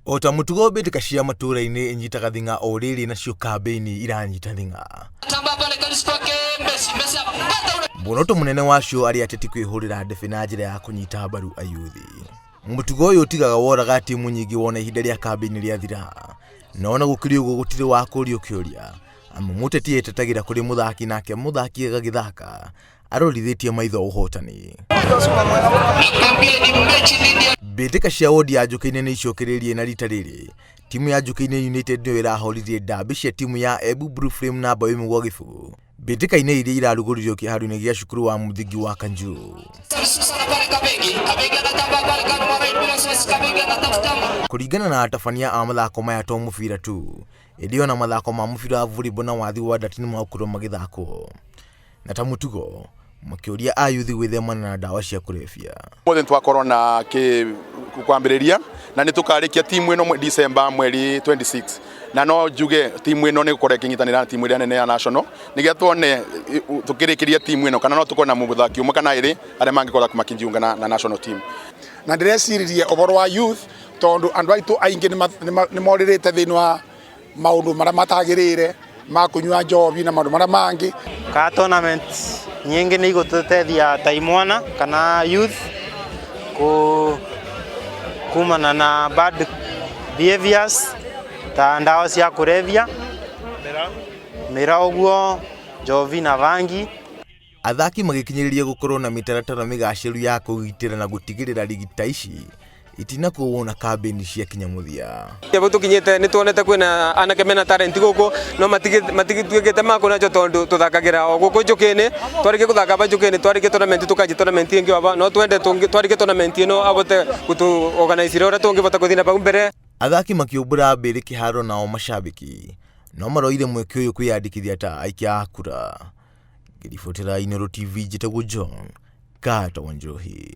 O ta mũtugo mbĩtĩka cia matũũra-inĩ inyitaga thing'a o rĩrĩ nacio kambĩini iranyita thing'a. Muoroto mũnene wacio arĩ ateti kwĩhũrĩra ndebe na njĩra ya kũnyita mbaru ayuthi. Mũtugo ũyũ ũtigaga woraga timu nyingĩ wona ihinda rĩa kambĩini rĩathira. No ona gũkĩrĩ ũguo gũtirĩ wa kũrio kĩũria amu mũteti etetagĩra kũrĩ mũthaki nake mũthaki agagĩthaka arorithĩtie maitho ũhotani. Mbĩtĩka cia wodi ya Njũkĩ-inĩ nĩ icokereirie na rita rĩrĩ timu ya Njũkĩ-inĩ United nĩyo ĩrahoririe ndambi cia timu ya Embu Blue Flame na mbaũ ĩmwe gwa gĩbũgũ mbĩtĩka-inĩ iria irarugũririo kĩharo-inĩ gĩa cukuru wa mũthingi wa Kanju. Kũringana na atabania a mathako maya to mũbira tu ĩndĩ ona mathako ma mũbira wa volleyball na wathi wa ndati nĩ magũkorwo magĩthakwo na ta mũtugo makĩũria ayuthi gwĩthemana na ndawa cia kũrebia. Mothe twakorwo na kwambĩrĩria na nĩ tũkarĩkia timu ĩno December mweri 26, na no njuge timu ĩno nĩ gũkorwo ĩkĩnyitanĩra na timu ĩrĩa nene ya national, nĩgetha tuone tũkĩrĩkĩria timu ĩno kana no tũkorwo na mũthaki ũmwe kana ĩrĩ arĩa mangĩkorwo makĩjiunga na national team. Na ndĩreciririe ũhoro wa youth tondũ andũ aitũ aingĩ nĩ morĩrĩte thĩinĩ wa maũndũ marĩa matagĩrĩire ma kũnyua njohi na maũndũ marĩa mangĩ. Ka tournament nyingi nĩ igũtũteithia ta imwana kana youth kumana na bad behaviors ta ndawa cia kũrebia, mĩraa ũguo, njovi na bangi. Athaki magĩkinyĩrĩria gũkorwo na mĩtaratara mĩgacĩru ya kũgitĩra na gũtigĩrĩra rigi ta ici itinakuo na kambĩini cia kinya mũthia. Abo tukinyite ni tuonete kwina anake mena talent guku no matigituikite ma kunacho tondu tuthakagira o guku njukini twarike kuthaka ba njukini twarike tournament tukanji tournament ingi aba no twende twarike tournament ino abote gutu organize uria tungibota kuthii na bau mbere. Athaki makiumbura mbĩrĩ kĩharo nao mashabiki no maroire mweke ũyũ kwĩyandĩkithia ta aikia a kura. Ngĩribotera Inooro TV njĩtagwo John Kata Wanjohi.